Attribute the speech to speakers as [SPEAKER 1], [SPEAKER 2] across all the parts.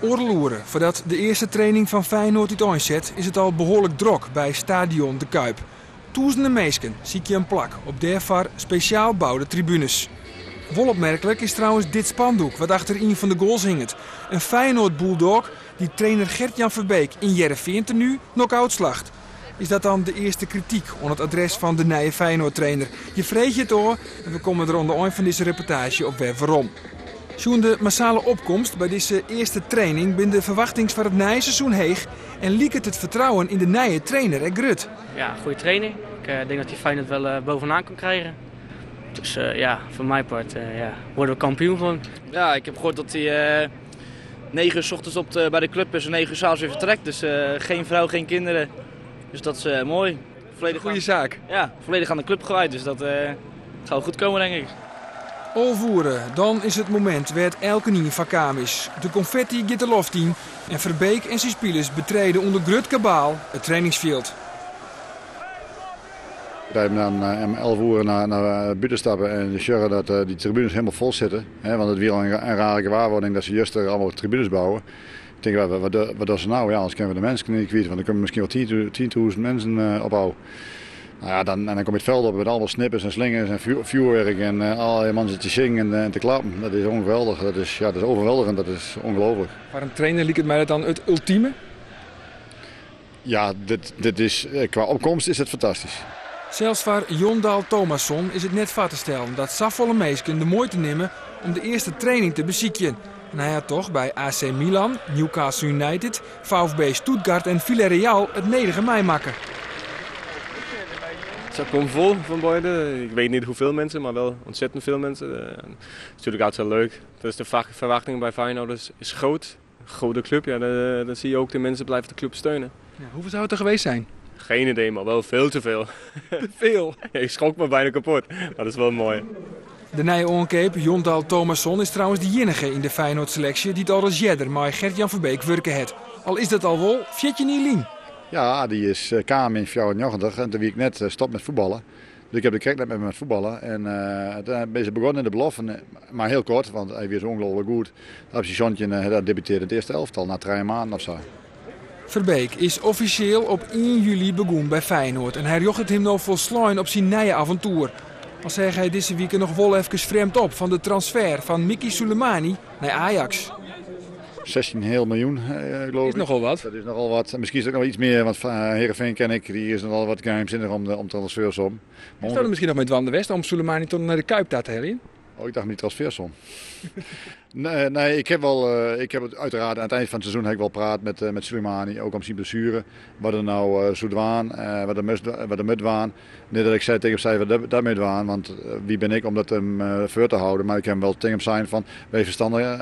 [SPEAKER 1] Oardel oere foardat de earste training fan Feyenoord úteinset, is it al behoarlik drok by Stadion De Kuip. Tûzenen minsken sykje in plak op dêrfoar spesjaal boude tribunes. Wol opmerklik is trouwens dit spandoek wat achter ien fan de goals hinget. In Feyenoord bulldog dy't trainer Gertjan Verbeek yn Hearrenfean-tenu knock-out slacht. Is dat dan de earste krityk oan it adres fan de nije Feyenoord-trainer? Je freegje it ôf en we komme der oan de ein fan dizze reportaazje op wer werom. Sjoen de massale opkomst by dizze earste training binne de ferwachtings foar it nije seizoen heech en liket it fertrouwen yn de nije trainer ek grut.
[SPEAKER 2] Ja, goede trainer. Ik denk dat hij Feyenoord wel bovenaan kan krijgen. Dus ja, voor mijn part ja, worden we kampioen gewoon.
[SPEAKER 3] Ja, ik heb gehoord dat hij 9 uur 's ochtends bij de club is en 9 uur 's avonds weer vertrekt. Dus geen vrouw, geen kinderen. Dus dat is mooi. Volledig
[SPEAKER 1] Goeie saak.
[SPEAKER 3] Ja, volledig aan de club gewijd. Dus dat gaat wel goed komen, denk ik.
[SPEAKER 1] Alve oere, dan is it momint wêr't elkenien foar kaam is. De konfetty giet de loft yn en Verbeek en syn spilers betrede ûnder grut kabaal it trainingsfjild.
[SPEAKER 4] Wy dan om 11 oere nei bûten stappe en sjogge dat dy tribunes hielendal fol sitte. Want it wie al in rare gewaarwurding dat se juster allemaal tribunes bouwe. Ik tink, wat dogge se no? Ja, anders kinne we de minsken net kwyt, want der komme miskien wol 10.000 minsken op ôf. Nou ja, dan, en dan kom je it fjild op met allemaal snippers en slingers en fjoerwurk en alle mannen te singen en te klappen. Dat is ongeweldich, dat is, ja, dat is overweldigend, dat is ongelooflijk.
[SPEAKER 1] Foar in trainer liket my dat dan it ultime?
[SPEAKER 4] Ja, dit is, qua opkomst is it fantastysk.
[SPEAKER 1] Sels foar Jon Dahl Tomasson is it net foar te stellen dat safolle minsken de muoite nimme om de earste training te besykjen. En hy hat dochs by AC Milan, Newcastle United, VfB Stuttgart en Villarreal it nedige meimakke.
[SPEAKER 5] Het komt vol van beide. Ik weet niet hoeveel mensen, maar wel ontzettend veel mensen. Het is natuurlijk altijd leuk. Dus de verwachting bij Feyenoord is groot. Grote club, ja, dan zie je ook de mensen blijven de club steunen.
[SPEAKER 1] Ja, hoeveel zou het er geweest zijn?
[SPEAKER 5] Geen idee, maar wel veel te veel.
[SPEAKER 1] Te veel?
[SPEAKER 5] Ja, ik schrok me bijna kapot, maar dat is wel mooi.
[SPEAKER 1] De nije oankeap Jon Dahl Tomasson is trouwens de iennige yn de Feyenoord-seleksje dy't alris earder mei Gertjan Verbeek wurke hat. Al is dat al wol 14 jier lyn.
[SPEAKER 4] Ja, dy is kaam yn 94 en doe wie ik net stopt met fuotballen. Dus ik ha der krekt net met fuotballen. En doe binne se begûn yn de beloften, mar hiel koart, want hy wie sa ûngelooflik goed. Op syn 17 hy debutearre yn it earste elftal, nei 3 maanden of sa.
[SPEAKER 1] Verbeek is offisjeel op 1 july begûn by Feyenoord en hy rjochtet him no folslein op syn nije aventoer. Al seach hy dizze wike noch wol efkes frjemd op fan de transfer fan Miki Sulejmani nei Ajax.
[SPEAKER 4] 16,5 miljoen, geloof
[SPEAKER 1] Is
[SPEAKER 4] ik.
[SPEAKER 1] nochal wat.
[SPEAKER 4] Dat is nochal wat. En miskien is it noch iets mear, want Heerenveen ken ik, dy is nochal wat geheimsinnich om transfersom.
[SPEAKER 1] Is dat miskien noch mei dwaande west om Sulejmani tot nei de Kuip ta te heljen?
[SPEAKER 4] Oh, ik dacht met die transfersom. Nee, ik heb wel, ik heb het uiteraard aan het eind van het seizoen heb ik wel praat met Sulejmani, ook om zijn blessure. Wat er nou soe dwaan, wat er moet dwaan. Niet dat ik zei tegen hem zei, wat dat moet dwaan, want wie ben ik om dat hem voor te houden. Maar ik heb wel tegen hem zijn van, wees verstandig,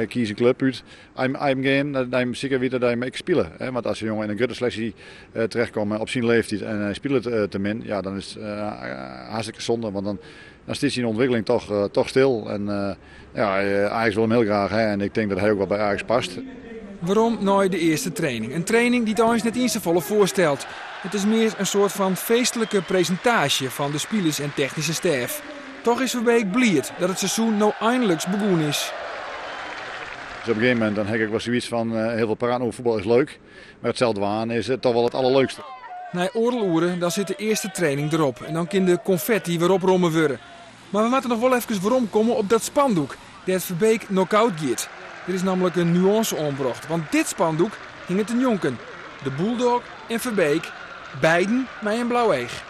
[SPEAKER 4] kies een club uit. I'm geen, dat hij zeker weet dat hij hem spelen. Hè? Want als een jongen in een grote selectie terechtkomt op zijn leeftijd en hij speelt te min, ja, dan is het hartstikke zonde. Want dan staat zijn ontwikkeling toch stil. En Ajax wil hem heel graag. Hè? En ik denk dat hij ook wel bij Ajax past.
[SPEAKER 1] Werom nei de earste training? In training dy't eins net safolle foarstelt. It is mear in soarte fan feestlike presintaasje fan de spilers en technyske stêf. Dochs is Verbeek bliid dat it seizoen no einlik begûn is.
[SPEAKER 4] Dus op een gegeven moment dan ha ik wol sayts fan hiel folle praten oer fuotbal is leuk, mar it sels dwaan is it dochs wol it alderleukste.
[SPEAKER 1] Nei oardel oere dan sit de earste training derop en dan kin de konfetty wer opromme wurde. Mar we moatte noch wol efkes weromkomme op dat spandoek dêr't Verbeek knock-out giet. Der is nammentlik in nuânse oanbrocht, want dit spandoek hinget dernjonken. De Bulldog en Verbeek, beiden mei in blau each.